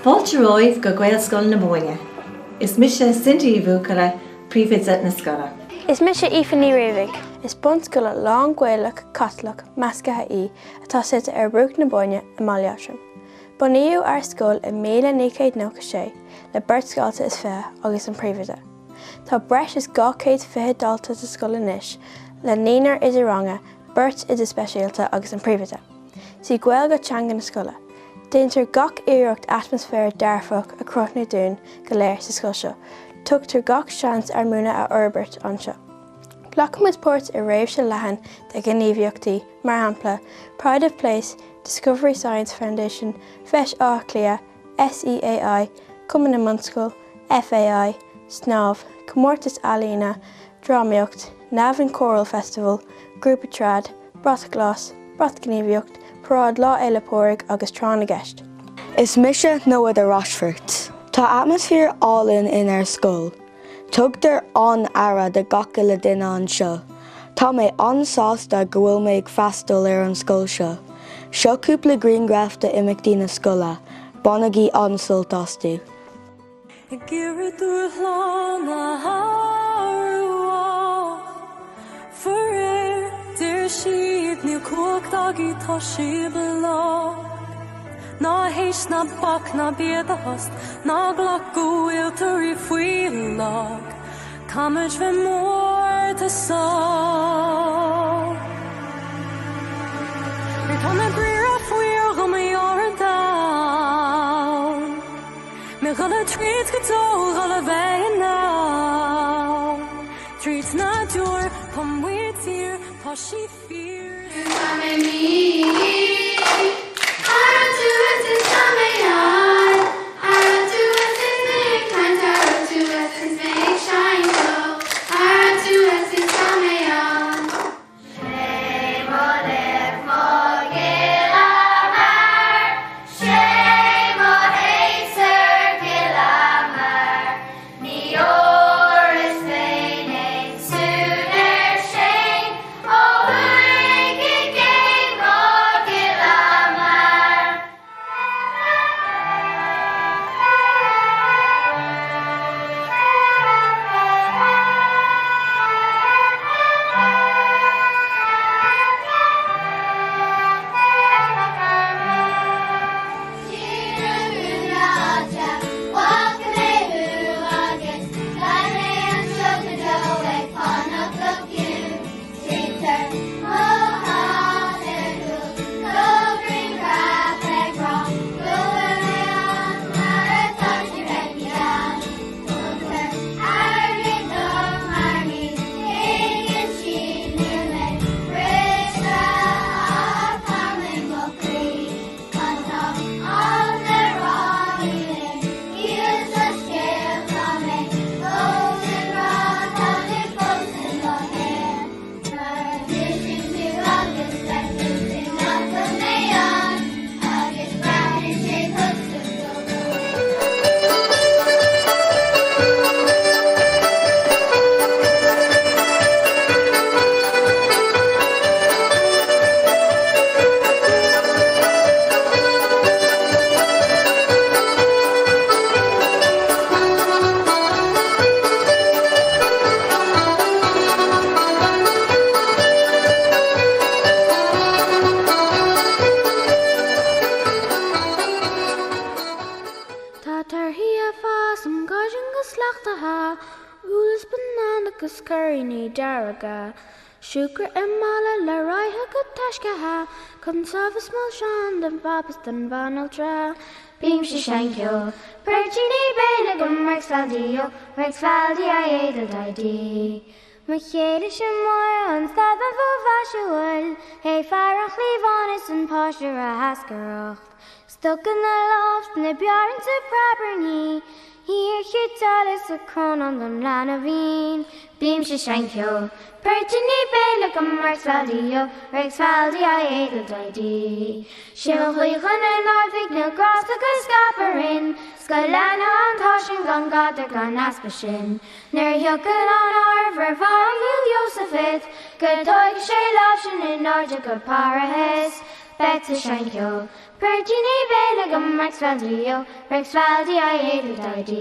Fáilte romhaibh go Gaelscoil na Bóinne. Is mise Cindy Uí Bhuachalla, Príomhoide na scoile. Is mise Aoife Ní Riabhaigh. Is bunscoil lán-Ghaelach Caitliceach measctha í atá suite ar bhruach na Bóinne i mBaile Átram. Bunaíodh ár scoil i 1996 le beirt dhalta is 20 agus an príomhoide. Tá breis is 220 dalta sa scoil anois le naonúr oide ranga, beirt oide speisialta agus an príomhoide. Is í Gaeilge teanga na scoile. Déantar gach iarracht atmaisféar dearfach a chruthú dúinn go léir sa scoil seo. Tugtar gach seans ár mbuanna a fhorbairt anseo. Glacaimid páirt i réimse leathan de ghníomhaíochtaí, mar shampla, Pride of Place, Discovery Science Foundation, Feis Átha Cliath, SEAI, Cumann na mBunscol, FAI, Snámh, Comórtas Ealaíne, Drámaíocht, Navan Choral Festival, Grúpa Trad, Bratach Glas, Bratghníomhaíocht, Paráid Lá Fhéile Pádraig agus Tráth na gCeist. Is mise Noah de Rochefort. Tá atmaisféar álainn inár scoil. Tugtar an-aire do gach uile duine anseo. Tá mé an-sásta go bhfuil mé ag freastal ar an scoil seo. Seo cúpla grianghraf de imeachtaí na scoile. Bainigí an-sult astu. Ag iarraidh dúshlán a shárú ach faraor deir siad níl cumhacht agaibh tá sibh lag. Ná héist ná bac ná bí i do thost ná glac go bhfuil tú faoi lag. Caithfimid bheith mórtasach. Tá na briathra fíor dhom a ar domhan. Mé dhul tríd go deo dhul a bheith in ann. Tríd na deor tá muid tír tá sí fíor. Tá mé mí An raibh tú is tá mé ann An raibh tú is mé ag caint An raibh tú is mé ag seinnt ó An raibh tú is tá mé ann. Sé mo laoch mo ghile mear, Sé mo shéasúr gile mear, Ní fhuaras féin aon suan ar Shane Ó thuaidh i gcéin mo ghile mear. Déantar mo shát ar gcúl go grianghraf ag rá go bhfuil mé ann mar atá sé feicthe ann. Tugtar airgead dom mar ní thuigeann siad níl mé briste ach tá mé mo chroí má tá ann le rá níl aon chiall sa scéal tá mé fós i ngrá tá tú fós i mo shaol. Mar a thuigeann tú agus feiceann tú nach bhfuil mé ann agus braitheann sé tusa go Tá torthaí ag fás im ghairdín go slachtaithe, úll is banana 'gus cuiríní dearga. Siúcra i mála le reithe go taiscthe, Cnsámh is milseáin don bhab is don bhanaltra. Bímse ag seinm ceoil, poirtíní béil agam, Rex Valdi-ó, Rex Valdi I éadal Daidí. Mo chéile-se Máire an staid an mhaisiúil, Hé fear an chliabháin is an páiste a thascaireacht. Stoc ina lámh sna bioráin sa preabarnaí, Í ar chiteal is a crónán don leanbhín. Bímse ag seinm ceoil, poirtíní béil agam, Rex Valdi-ó, Rex Valdi I éadal Daidí. Sé mo ghuí chun an Ard-Mhig na grásta go scaipfear rinn, 's go leana an t-ádh sinn gan gadhar gan easpa sin. Nuair a thiocfaidh lá an áirimh roimh aingil Iósafat, go dtóigfidh sé lámh sinn in airde go Parthas. Beidh tú seinnt ceoil. Poirtíní béil agam Rex Valdi O, Rex Valdi I A D I D.